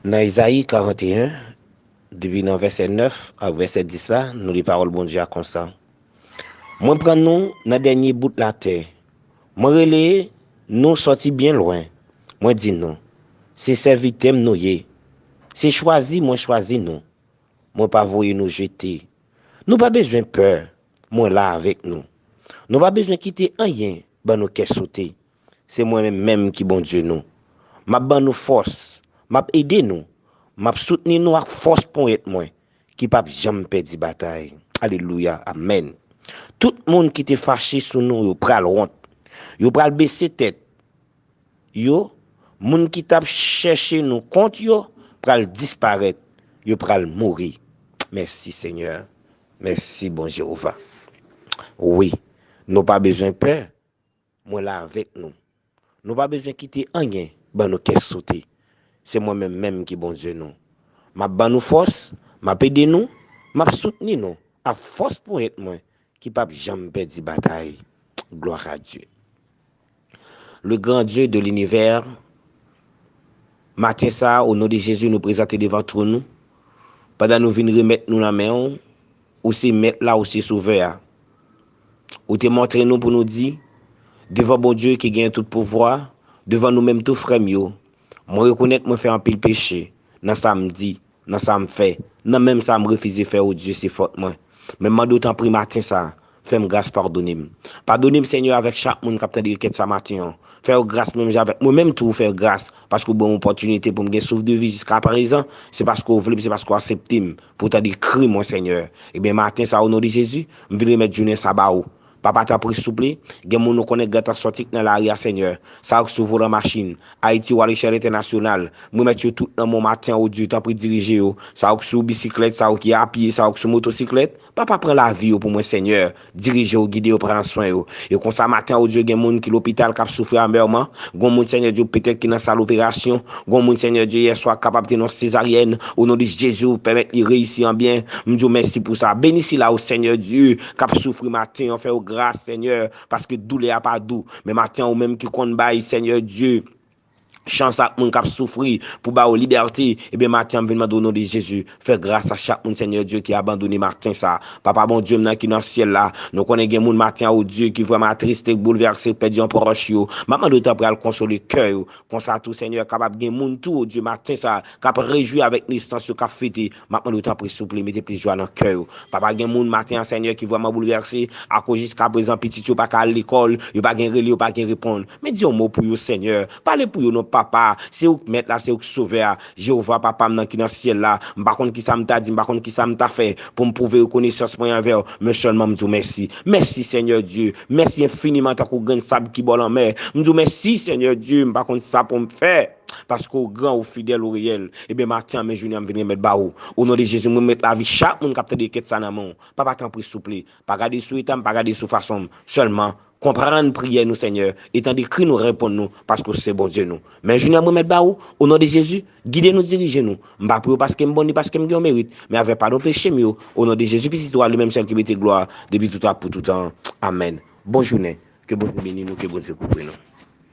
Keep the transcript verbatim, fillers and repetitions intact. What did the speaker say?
Nan Ezayi karant e en, depi nan vèsè nèf ak vèsè dis la, nou li pawòl Bondye a konsa: Mwen pran nou nan dènye bout latè. Mwen rele nou sòti byen lwen. Mwen di nou, se sèvitè m nou ye. Se chwazi mwen chwazi nou. Mwen pa voye nou jete. Nou pa bezwen pè. Mwen la avèk nou. Nou pa bezwen kite anyen ban nou kè sote. Se mwen menm menm ki Bondye nou. M ap ban nou fòs. M ap ede nou. M ap soutni nou ak fòs ponyèt mwen, ki p ap janm pèdi batay. Alelouya, amèn. Tout moun ki te fache sou nou, yo pral wont. Yo pral bese tèt. Yo, moun ki t ap chèche nou kont yo, pral disparèt. Yo pral mouri. Mèsi, Senyè. Mèsi, bon Jewova. Wi, nou pa bezwen pè. Mwen la avèk nou. Nou pa bezwen kite anyen ban nou kè sote. Se mwen menm menm ki Bondye nou. M ap ban nou fòs, m ap ede nou, m ap soutni nou ak fòs ponyèt mwen ki p ap janm pèdi batay. Gloire à Dieu. Le grand Dieu de l'univers, maten sa a, o non de Jezi, nou prezante devan twòn ou. Pandan nou vin remèt nou nan men w, ou se mèt la, ou se sovè a. Ou te montre nou pou nou di, devan Bondye ki gen tout pouvwa, devan nou menm tou frè m yo, mwen rekonèt mwen fè anpil peche nan sa m di, nan sa m fè, nan menm sa m refize fè, o Dye, se fòt mwen. Men m mande w tanpri maten sa a, fè m gras, padone m. Padone m, Senyè, avèk chak moun k ap tande rekèt sa maten an. Fè yo gras menm jan avèk mwen menm tou, fè yo gras, paske w ban m opòtinite pou m gen souf de vi jiska prezan. Se paske w vle m, se paske w aksepte m pou w tande kri mwen, Senyè. Ebyen, maten sa a, o non de Jezi, m vin remèt jounen sa a ba ou. Papa, tanpri, souple, gen moun nou konnen k gentan sòti k nan lari a, Senyè. Sa yo k sou volan machin, Ayiti ou alechèl entènasyonal, m remèt yo tout nan men w maten an, o Dye, tanpri, dirije yo. Sa yo k sou bisiklèt, sa yo ki apye, sa yo k sou motosiklèt, Papa, pran lavi yo pou mwen, Senyè. Dirije yo, gide yo, pran swen yo. E konsa, maten an, o Dye, gen moun ki lopital k ap soufri amèman. Gen moun, Senyè Dye, petèt ki nan sal operasyon. Gen moun, Senyè Dye, yèswa k kapab te nan sezaryèn. O non de Jezi, ou pèmèt li reyisi an byen. M di w mèsi pou sa. Beni sila yo, Senyè Dye, k ap soufri maten an. Fè yo gras, Senyè, paske doulè a pa dou. Men maten an, ou menm ki konn bay, Senyè Dye, chans ak moun k ap soufri pou ba yo libète, ebyen, maten an, m vin mande w, o non de Jezi, fè gras a chak moun, Senyè Dye, ki abandone maten sa a. Papa Bondye m nan ki nan syèl la, nou konnen gen moun maten an, o Dye, ki vrèman atriste, boulvèse, pèdi yon pwòch yo. M ap mande w, tanpri, al konsole kè yo. Konsa tou, Senyè, kapab gen moun tou, o Dye, maten sa a, k ap rejwi avèk nesans yo, k ap fete. M ap mande w, tanpri, souple, mete plis jwa nan kè yo. Papa, gen moun maten an, Senyè, ki vrèman boulvèse, akoz jiska prezan pitit yo pa ka al lekòl, yo pa gen rele, yo pa gen reponn. Men di yon mo pou yo, Senyè. Pale pou yo non, Papa. Se ou k mèt la, se ou k sovè a. Jewova, Papa m nan ki nan syèl la, m pa konn kisa m ta di, m pa konn kisa m ta fè pou m pwouve rekonesans mwen anvè w, men sèlman m di w mèsi. Mèsi, Senyè Dye. Mèsi enfiniman tankou grenn sab ki bò lanmè. M di w mèsi, Senyè Dye, m pa konn sa pou m fè. Paske w gran, ou fidèl, ou reyèl. Ebyen, maten an, men jounen an, m vin remèt ba ou. O non de Jezi, mwen remèt lavi chak moun k ap tande kèt sa nan men w. Papa, tanpri, souple, pa gade sou eta m, pa gade sou fason m. Sèlman, konprann priyè nou, Senyè, e tande kri nou, reponn nou, paske w se Bondye nou. Men jounen an, mwen remèt ba ou, o non de Jezi, gide nou, dirije nou. M pa priye w paske m bon, ni paske m gen yon merit, men avèk padon peche m yo, o non de Jezi, Pitit ou a, li menm sèl ki merite glwa, depi toutan ak pou toutan. Amèn. Bon jounen. Ke Bondye beni nou, ke Bondye kouvri nou.